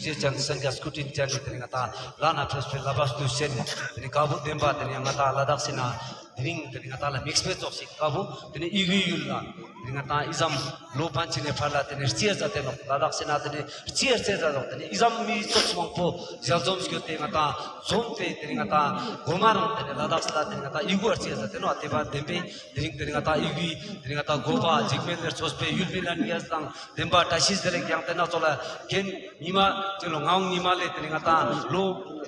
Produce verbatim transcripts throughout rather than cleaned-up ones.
ཤེས་ཅན་སངས་རྒྱས་སྐུ་དྲིན་ཅན་གྱི་དེ་ནི་ང་ཏང་བླ་ན་མེད་པའི་བསླབ་པ་བསྡུས་ཤིང་དེ་ནི་བཀའ་པོད་བདེན་པ་དེ་ནི་ང་ཏང་ལ་དྭགས་སི་ན་དེ་རིང་དེ་ནི་ང་ཏང་ལ་དམིགས་བསལ་ཙོགས་ཤིག་བཀའ་པོད་དེ་ནི་ཨི་གུའི་ཡུལ་ལ་དེ་ནི་ང་ཏང་ཨི་ཙམ་ལོ་ཕན་ཆད་ནས་ཕར་ལ་དེ་ནི་རྩིས་ཡ་ཛ་དེ་ནོག། ལ་དྭགས་སི་ན་དེ་ནི་རྩིས་ཡ་རྩིས་ཡ་ཛ་ནོག། དེ་ནི་ཨི་ཙམ་མི་ཙོགས་མང་པོ་ཞལ་འཛོམས་སྐྱོད་དེ་ང་ཏང་འཛོམས་ཏེ་དེ་ནི་ང་ཏང་གོ་མ་རང་དེ་ནི་ལ་དྭགས་སི་ལ་དེ་ནི་ང་ཏང་ཨི་གུ་རྩིས་ཡ་ཛ་དེ་ནོག། དེ་བ་བདེན་པའི་དེ་རིང་དེ་ནི་ང་ཏང་ཨི་གུའི་དེ་ནི་ང་ཏང་འགོ་པ་འཇིགས་མེད་ལས་ཚོགས་པའི་ཡུལ་མི་ལ་ནི་ཡ་དང་བདེན་པ་བཀྲ་ཤིས་བདེ་ལེགས་ཀྱང་དེ་ན་ཚོ་ལ་རྒན་ཉི་མ་ཅི་ལོ་ངག་དབང་ཉི་མ་ལས་དེ་ནི་ང་ཏང་ལོ་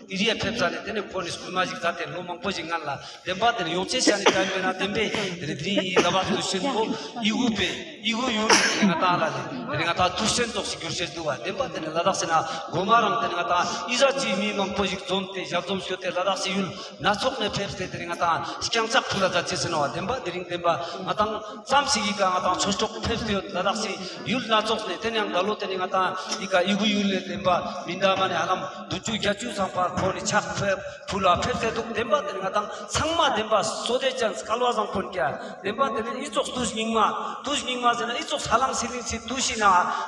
ཨི་རི་ཡ་ཕེབས་ས་ནས་དེ་ནི་ཁོ་ནི་སྐུལ་མ་ཞིག་མཛད་དེ་ལོ་མང་པོ་ཞིག་སྔན་ལ་བདེན་པ་དེ་ནི་ཡོང་ཆེད་བྱ་ནི་ཀ་ཡོད་ན་བདེན་པས་དེ་ནི་དེ་རིང་ཨི་ལ་བ་སུ་ཤིན་པོ་ཨི་གུ་པས་ཨི་གུ་ཡུལ་དེ་ནི་ང་ཏང་ལ་ནི་དེ་ནི་ང་ཏང་ཐུགས་སེམས་ཙོགས་ཤིག་འགྱུར་ཤེས་འདུག་བ། བདེན་པ་དེ་ནི་ལ་དྭགས་སི་ན་གོ་མ་རང་དེ་ནི་ང་ཏང་ཨི་ཟ་ཅི་མི་མང་པོ་ཞིག་འཛོམས་ཏེ་ཞལ་འཛོམས་ཞུ་སྟེ་ལ་དྭགས་སི་ཡུལ་སྣ་ཚོགས་ནས་ཕེབས་ཏེ་དེ་རིང་ང་ཏང་རྐྱང་ཕྱག་ཕུལ་ལ་མཛད་ཅེས་ཟེར་ནོ་བ། བདེན་པ་དེ་རིང་བདེན་པ་ང་ཏང་ཙམ་ཞིག་གི་ཀ་ང་ཏང་ཆོས་གྲོགས་ཕེབས་ཏེ་ཡོད། ལ་དྭགས་སི་ཡུལ་སྣ་ཚོགས་ནས་དེ་ནི་ཡང་ད་ལོ་དེ་ནི་ང་ཏང་ཨི་ཀ་ཨི་གུ་ཡུལ་ནས་བདེན་པ་མི་འདྲ་མ་ནས་ཧ་ལམ་བདུན་ཅུ་བརྒྱད་ཅུ་ཚང་པ་ཁོ་ནི་ཕྱག་ཕེབས་ཕུལ་ལ་ཕེབས་ཏེ་འདུག། བདེན་པ་དེ་ནི་ང་ཏང་ཚང་མ་བདེན་པ་བསོད་བདེ་ཅན་སྐལ་བ་བཟང་པོ་ཀྱ་བདེན་པ་དེ་ནི་ཨི་ཙོགས་དུས་སྙིགས་མ་དུས་སྙིགས་མ་ཟེར་ན་ཨི་ཙོགས་ཧ་ལམ་སི་ལིང་སི་དུས་ཤིག་ན་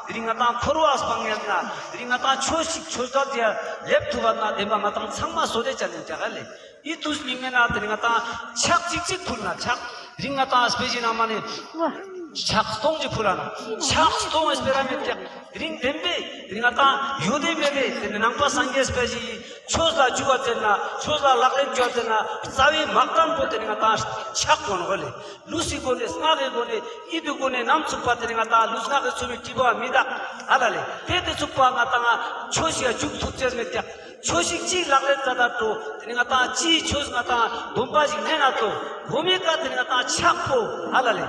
དེ་རིང་ང་ཏང་འཁོར་བ་སྤང་ཡ་ན་དེ་རིང་ང་ཏང་ཆོས་ཤིག་ཆོས་ཟབ་ཀྱ་ལེབ་ཐུབ་པ་ན་བདེན་པ་ང་ཏང་ཚང་མ་བསོད་བདེ་ཅན་ནས་ཀྱ་ག་ལེ། ཨི་དུས་སྙིགས་མའི་ནང་དེ་རིང་ང་ཏང་ཕྱག་གཅིག་གཅིག་ཕུལ་ན་ཕྱག་དེ་རིང་ང་ཏང་སྤེ་ཞིག་ནང་མ་ནི་ཕྱག་སྟོང་གཅིག་ཕུལ་ལ་ན་ཕྱག་སྟོང་ཨེ་སྤེ་ར་མེད་ཀྱག། དེ་རིང་བདེན་པས་དེ་རིང་ང་ཏང་ཡོད་དེ་མེད་དེ་དེ་ནི་ནང་པ་སངས་རྒྱས་སྤེ་ཞིག་ཆོས་ལ་འཇུག་པ་ཟེར་ན་ཆོས་ལ་ལག་ལེན་འཇུག་པ་ཟེར་ན་རྩ་བའི་མག་དང་པོ་དེ་རིང་ང་ཏང་ཕྱག་གོ་ནོ་ག་ལེ། ལུས་སི་སྒོ་ནས་ངག་གི་སྒོ་ནས་ཡིད་ཀྱི་སྒོ་ནས་ནམ་ཚུགས་པ་དེ་རིང་ང་ཏང་ལུས་ངག་གི་ཚུལ་མི་སྐྱིད་པ་མི་དག་ཨ་ལ་ལེ། དེ་དེ་ཚུགས་པ་ང་ཏང་ཆོས་ཤིག་འཇུག་ཐུབ་ཅེས་མེད་ཀྱག། ཆོས་ཤིག་ཅིག་ལག་ལེན་མཛད་ད་འགྲོ། དེ་ནི་ང་ཏང་ཅིའི་ཆོས་ང་ཏང་སྡོམ་པ་ཞིག་ལེན་ན་འགྲོ། གོ་མའི་ཀ་དེ་ནི་ང་ཏང་ཕྱག་པོ་ཨ་ལ་ལེ།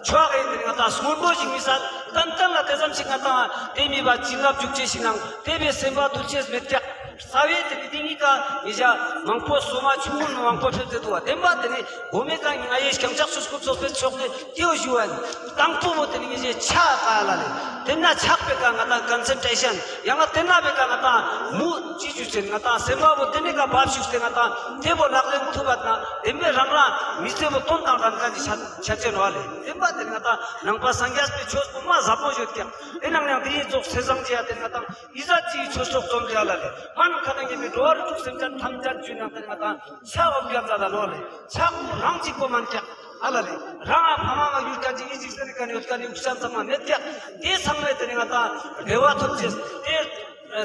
ཆོས་གི་དེ་ནི་ང་ཏང་སྔོན་པོ་ཞིག་མི་ས་ཏན་ཏན་ལ་དེ་ཙམ་ཞིག་ང་ཏང་དེ་མི་བ་བྱིན་རླབས་འཇུག་ཅེས་ཤིག་ནང་དེ་བས་སེམས་པ་དུལ་ཅེས་མེད་ཀྱག། རྩ་བའི་དེ་ནི་དེ་གཉིས་ཀ་ཉེ་ཞ་མང་པོ་སོ་མ་ཆུང་ངུ་མང་པོ་ཕེབས་ཏེ་འདུག་བ། བདེན་པ་དེ་ནི་གོ་མའི་ཀ་ང་ཡི་རྐྱང་ཕྱག་ཆོས་སྐུ་ཚོགས་པའི་ཕྱོགས་ནས་སྐྱེའུ་ཞུ་བ་ཡིན། དང་པོ་བོ་དེ་ནི་ངེས་ཅན་ཕྱག་ག་ལ་ལེ། དེ་ན་ཕྱག་པའི་ཀ་ང་ཏང་ཀོན་སེན་ཊྲེ་ཤན། ཡང་ན་དེ་ན་པའི་ཀ་ང་ཏང་མུ་ཅི་ཞུ་ཅན་ང་ཏང་སེམས་པ་བོ་དེ་ནི་ཀ་བབ་ཞུགས་ཏེ་ང་ཏང་དེ་བོ་ལག་ལེན་ཐུབ་པ་ན་དེ་མེ་རང་རང་མི་ཚེ་བོ་དོན་དང་ལྡན་ཁན་ཅིག་ཆ་ཆ་ཅན་བ་ལེ། བདེན་པ་དེ་ནི་ང་ཏང་ནང་པ་སངས་རྒྱས་པའི་ཆོས་སྐུ་མ་ཟབ་མོ་ཡོད་ཀྱང་དེ་ནང་ཡང་དེ་ཡི་ཚོགས་སེ་བཟང་ཅི་ཡ་དེ་ང་ཏང་ཨི་ཟ་ཅི་ཆོས་ཚོགས་རྩོམ་ཅི་ཡ་ལ་ལེ། མ་ནང་ཁ་ཏང་ངེས་པའི་འགྲོ་བ་རིགས་དྲུག་སེམས་ཅན་ཐམས་ཅད་རྒྱུད་ནང་དེ་ནི་ང་ཏང་ཕྱག་འོ་བརྒྱབ་ཛ་ད་ནོ་ལེ། ཕྱག་རང་གཅིག་པོ་མན་ཀྱག་ཨ་ལ་ལེ། རང་ཨ་ཕ་མ་མ་ཡུལ་ཀ་ཅིག་ཨི་ཅིག་ཟེར་ནི་ཀ་ནི་ཡོད་ཀ་ནི་ཡུག་ཤ་ཚང་མ་མེད་ཀྱག། དེ་ཚང་མས་དེ་ནི་ང་ཏང་བདེ་བ་ཐོབ་ཅེས་དེ་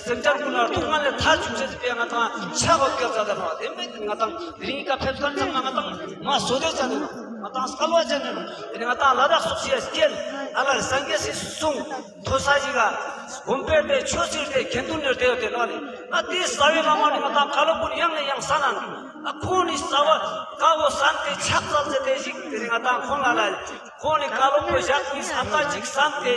སེམས་ཅན་ཀུན་ལ་སྡུག་བསྔལ་ལས་ཐར་བཅུག་ཅེས་པའི་ང་ཏང་ཕྱག་འོ་བརྒྱབ་ཛ་ད་ནོ། དེ་མེད་དེ་ནི་ང་ཏང་དེ་རིང་ཀ་ཕེབས་མཁན་ཚང་མ་ང་ཏང་མ་བསོད་བདེ་ཅན་ནི་ང་ཏང་སྐལ་བ་ཅན་ནི་དེ་ནི་ང་ཏང་ལ་དྭགས་སོགས་ཤིག་སྐྱེན་ཨ་ལ་ལེ། སངས་རྒྱས་སི་གསུང་མཐོ་ས་ཞིག་ག་དགོན་པའི་སྡེ་ཆོས་སྲིད་སྡེ་དགེ་འདུན་ནས་སྡེ་ཡོད་དེ་ནོ་ནི། ཨ་དེའི་རྩ་བའི་བླ་མ་ནི་ང་ཏང་བཀའ་སློབ་ཀུན་ཡང་ནས་ཡང་གསན་ན་ནི། ཨ་ཁོང་ནི་རྩ་བ་བཀའ་བོ་གསན་ཏེ་ཕྱག་འཚལ་ཟེར་དེ་ཞིག་དེ་ནི་ང་ཏང་ཁོང་ལ་ལ་ཁོང་ནི་བཀའ་སློབ་བོ་ཞག་གཉིས་ས་ཀ་ཅིག་གསན་ཏེ་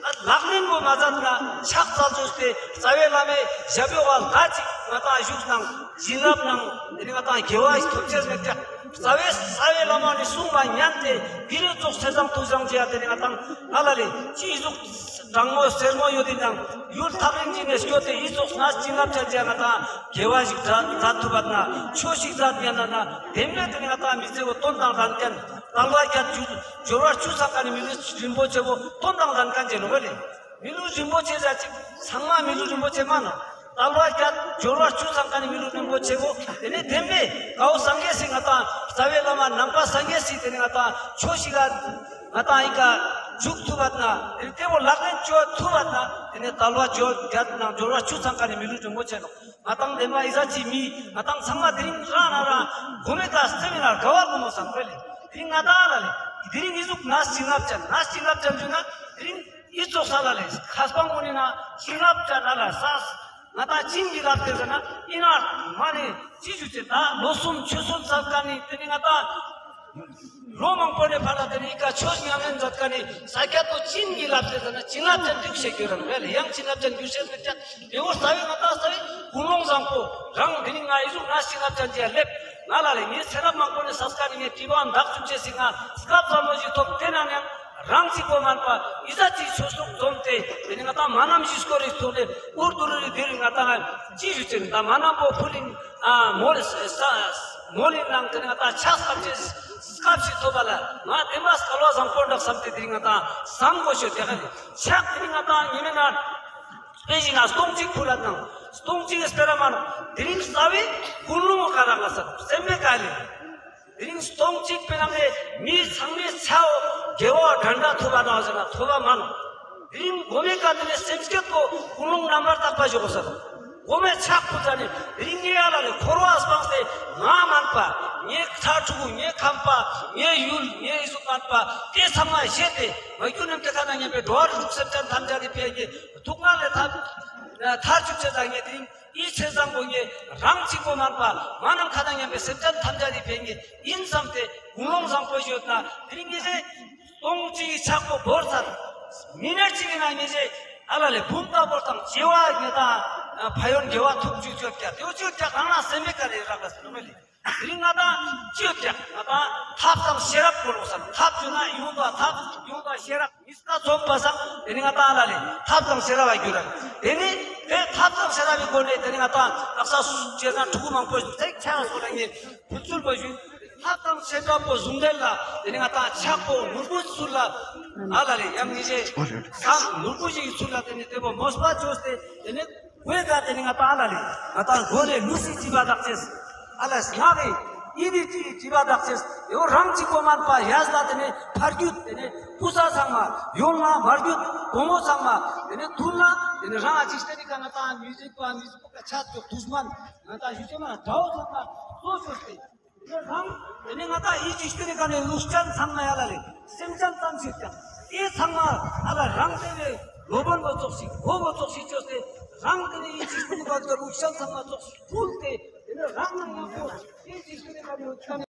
ཨ་ལག་ལེན་བོ་མ་མཛད་ན་ཕྱག་འཚལ་བཅུག་སྟེ་རྩ་བའི་བླ་མའི་ཞབས་པའི་བར་ད་ཅིག་ང་ཏང་བཞུགས་ནང་བྱིན་རླབས་ནང་དེ་ནི་ང་ཏང་དགེ་བ་ཞིག་ཐོབ་ཅེས་མེད་ཀྱག། རྩ་བའི་རྩ་བའི་བླ་མ་ནི་གསུངས་པ་ཉན་ཏེ་དེ་རིང་ཚོགས་སེ་བཟང་དུ་བཟང་ཅི་ཡ་དེ་ནི་ང་ཏང་ཨ་ལ་ལེ་ཅི་ཟུག་གྲང་མོ་སེར་མོ་ཡོད་དེ་ནང་ཡུལ་ཐག་རིང་ཅིག་ནས་སྐྱོད་དེ་ཨི་ཙོགས་ན་བྱིན་རླབས་ཅན་ཅན་ང་ཏང་དགེ་བ་ཞིག་མཛད་མཛད་ཐུབ་པ་ན་ཆོས་ཞིག་མཛད་ཉན་ན་ན་བདེན་པའི་དེ་ནི་ང་ཏང་མི་ཚེ་བོ་དོན་དང་ལྡན་ཅན་དལ་བ་བརྒྱད་འབྱོར་བ་བཅུ་ཚང་ཀ་ནི་མི་ལུས་རིན་པོ་ཆེ་བོ་དོན་དང་ལྡན་མཁན་ཅན་ནོ་ག་ལེ། མི་ལུས་རིན་པོ་ཆེ་ཟེར་ཅིག་ཚང་མ་མི་ལུས་རིན་པོ་ཆེ་མ་ནོ། དལ་བ་བརྒྱད་འབྱོར་བ་བཅུ་ཚང་ཀ་ནི་མི་ལུས་རིན་པོ་ཆེ་བོ་དེ་ནི་བདེན་པའི་ཀའོ་སངས་རྒྱས་སི་ང་ཏང་རྩ་བའི་བླ་མ་ནང་པ་སངས་རྒྱས་སི་དེ་ནི་ང་ཏང་ཆོས་ཤིག་ག་ང་ཏང་ཨི་ཀ་འཇུག་ཐུབ་པ་ན་དེ་ནི་དེ་བོ་ལག་ལེན་བཅོ་ཐུབ་པ་ན་དེ་ནི་དལ་བ་འབྱོར་བརྒྱད་ནང་འབྱོར་བ་བཅུ་ཚང་ཀ་ནི་མི་ལུས་རིན་པོ་ཆེ་ནོ། ང་ཏང་བདེན་པ་ཨི་ཟ་ཅི་མི་ང་ཏང་ཚང་མ་དེ་རིང་རང་ན་རང་གོ་མེ་ཀ་སེ་མི་ན་དགའ་བ་གོ་མོ་སམ་ཁོ་ལེ། དེ་རིང་ང་ཏང་ལ་ལེ་དེ་རིང་ཨི་ཟུག་ན་བྱིན་རླབས་ཅན་ན་བྱིན་རླབས་ཅན་ཞུ་ན་དེ་རིང་ཨི་ཙོགས་ས་ལ་ལེ་ཁ་སྤང་གོ་ནི་ན་བྱིན་རླབས་ཅན་ན་ལ་ས་ང་ཏང་བྱིན་གྱིས་བརླབས་ཏེ་ཟེར་ན་ཨི་ན་མ་ནི་ཅི་ཞུ་ཅེ་ད་ལོ་གསུམ་ཆུ་གསུམ་ཚར་ཀ་ནི་དེ་ནི་ང་ཏང་ལོ་མང་པོ་ནས་ཕར་ལ་དེ་ནི་ཨི་ཀ་ཆོས་ཉམས་ལེན་མཛད་ཀ་ནི་ས་སྐྱ་ཏོ་བྱིན་གྱིས་བརླབས་ཏེ་ཟེར་ན་བྱིན་རླབས་ཅན་འདུག་ཤེས་རྒྱུ་རང་རེད་ལེ། ཡང་བྱིན་རླབས་ཅན་འདུག་ཤེས་མེད་ཀྱང་དེ་བོ་རྩ་བའི་ང་ཏང་རྩ་བའི་ཀུན་སློང་བཟང་པོ་རང་དེ་ནི་ང་ཨི་ཟུག་ན་བྱིན་རླབས་ཅན་གྱིས་སླེབས་ང་ལ་ལེ་ངའི་ཚེ་རབས་མང་པོ་ནས་ས་སྐྱ་ནི་ངའི་དྲི་བ་འདག་བཅུག་ཅེས་སི་ང་སྐབས་ཙམ་མོ་ཞིག་ཐོབ་དེ་ན་ཡང་རང་གཅིག་པོ་མན་པ་ཨི་ཟ་ཅི་ཆོས་ཚོགས་འཛོམས་ཏེ་དེ་ནི་ང་ཏང་མ་ནམ་ཞིག་སྐོར་རིག་ཚོགས་ནས་ཨུར་དུ་རུ་རི་དེ་རིང་ང་ཏང་ཅི་ཞུ་ཅེ་ནི་ད་མ་ནམ་པོ་ཕུ་ལིན་ཨ་མོ་ལི་ས་མོ་ལིན་ནང་དེ་ནི་ང་ཏང་ཕྱག་བསམ་ཅེས་སྐབས་ཤིག་ཐོབ་པ་ལ་ང་དེ་མ་སྐལ་བ་བཟང་པོ་འདྲ་བསམ་སྟེ་དེ་རིང་ང་ཏང་བཟང་གོ་ཤོད་དེ་ག་ནི་ཕྱག་དེ་ནི་ང་ཏང་ཉི་མའི་ནང་ དཔེ་བཞིན་ན་སྟོང་གཅིག་ཕུལ་ལ་དང་། སྟོང་གཅིག་སྤེ་ར་མ་ནོ། དེ་རིང་རྩ་བའི་ཀུན་སློང་ག་ར་ང་ས་སེམས་པའི་ག་ལས། དེ་རིང་སྟོང་གཅིག་སྤེ་ར་ནས་མི་ཚང་མའི་ཚའོ་དགེ་བ་དྲན་དྲ་ཐོབ་པ་ན་ཟེར་ན་ཐོབ་པ་མ་ནོ། དེ་རིང་མགོ་མའི་ཀ་དེ་ནས་སེམས་བསྐྱེད་པོ་ཀུན་སློང་རྣམ་པར་དག་པ་ཞོག་ས་དང་། མགོ་མའི་ཕྱག་པོ་ཙ་ནས་དེ་རིང་ངའི་ཡ་ལ་ལས་འཁོར་བ་སྤངས་ཏེ་ང་མན་པ། ངའི་ཚ་ཕྲུ་གུ། ངའི་ཁམས་པ། ངའི་ཡུལ། ངའི་ཡུལ་སུ་མན་པ། དེ་ཚང་མ་བཞེས་ཏེ་མ་གྱུར་ནམ་དེ་ཁ་ན་མཉམ་པའི་འགྲོ་བ་རིགས་དྲུག་སེམས་ཅན་ཐམས་ཅད་དེ་ཕན་གྱི། སྡུག་བསྔལ་ལས་ཐར་ཐར་ཆུག་ཆེ་ཙང་ངས་དེ་རིང་ཡིད་ཆེས་བཟང་པོ་ངས་རང་གཅིག་པོ་མན་པ་མ་ནམ་མཁའ་དང་མཉམ་པའི་སེམས་ཅན་ཐམས་ཅད་ཀྱི་ཕན་ངེས་ཡིན་བསམ་སྟེ་ཀུན་སློང་བཟང་པོ་ཡོད་ན། དེ་རིང་ངས་ཅེ་སྟོང་གཅིག་གི་ཕྱག་པོ་བོར་ཚར། མི་ནར་གཅིག་གི་ནང་ངས་ཅེ་ཨ་ལ་ལས་བུམ་ལྟ་བུར་དང་བྱེ་བ་ངས་དང་ཕ་ཡོན་དགེ་བ་ཐུག་ཅུ་ཅོད་ཀྱ་དེའུ་ཅོད་ཀྱ་རང་ལ་སེམས་མེད་ཀ་རེ་རག་ལ་སེམས་མེད་ལས། དེ་རིང་ང་དང་ཅི་ཡོད་ཀྱང་ང་དང་ཐབས་དང་ཤེས་རབ་དགོས་ལོ་བསམ། ཐབས་ཡོད་ན་ཡོང་དང་ཐབས་ཡོང་དང་ཤེས་རབ་མི་སྐལ་རྫོགས་པ་སང་དེ་ནི་ང་དང་ལ་ལས་ཐབས་དང་ཤེས་རབ་བ་རྒྱུ་ར། དེ་ནི་དེ་ཐབས་དང་ཤེས་རབ་བའི་སྒོ་ནས་དེ་ནི་ང་དང་ལག་ས་སུ་བྱས་ན་ཕྲུ་གུ་མང་པོ་ཞིག་ཚེག་ཆ་སོ་ལ་ངས་བུ་ཚུལ་པ་ཞུ། ཐབས་དང་ཤེས་རབ་པོ་བཟུང་འབྲེལ་ལ་དེ་ནི་ང་དང་ཕྱག་པོ་ནོར་བུ་ཚུལ་ལ་ཨ་ལ་ལས་ཡང་ངེས་ཤེས་སམ་ནོར་བུ་ཞིག་ཚུལ་ལ་དེ་ནི་དེ་པོ་མོས་པ་ཆོས་ཏེ་དེ་ནི། ཝེ་ག་དེ་ནི་ང་དང་ཨ་ལ་ལས་ང་དང་སྒོ་ནས་ལུས་སྲིད་བྱིས་པ་དག་ཅེས། ཨ་ལ་སྔགས་ཀྱི་ཨི་རིག་ཅིག་བྱིས་པ་དག་ཅེས། ཡང་རང་གཅིག་པོ་མན་པ་ཡས་ལ་དེ་ནི་ཕར་རྒྱུད་དེ་ནི་སྐུ་ས་ཚང་མ་ཡོང་ལ་མར་རྒྱུད་གོང་མོ་ཚང་མ་དེ་ནི་ཐུར་ལ་དེ་ནི་རང་ཨ་ཅིག་སྟེ་ནི་ཀ་ང་དང་མི་རིག་པ་མི་རིག་པ་ཆ་ཚོགས་དུས་མན་ང་དང་ཞུ་ཆེ་མ་དྲའོ་ཚང་མ་གཙོ་ཆོས་ཏེ། རང་དེ་ནི་ང་དང་ཡིད་ཀྱི་སྟེང་ནས་ག་ནས་ལུགས་ཅན་ཚང་མ་ཡ་ལ་ལས་སེམས་ཅན་ཙམ་ཞིག་ཀྱང་དེ་ཚང་མ་ཨ་ལ་རང་དེ་ནས་སློབ་དཔོན་པ་ཙོགས་ཤིག་གོ་བོ་ཙོགས་ཤིག་བཅོས་ཏེ་རང་དེ་ནས་ཡིད་ཀྱི་སྟེང་ནས་ག་ནས་ལུགས་ཅན་ཚང་མ་ཙོགས་ཤིག་ཕུལ་ཏེ་དེ་ནས་རང་ལ་ཡང་གོ་ཡིད་ཀྱི་སྟེང་ནས་ག་ནས་ལུགས་ཅན།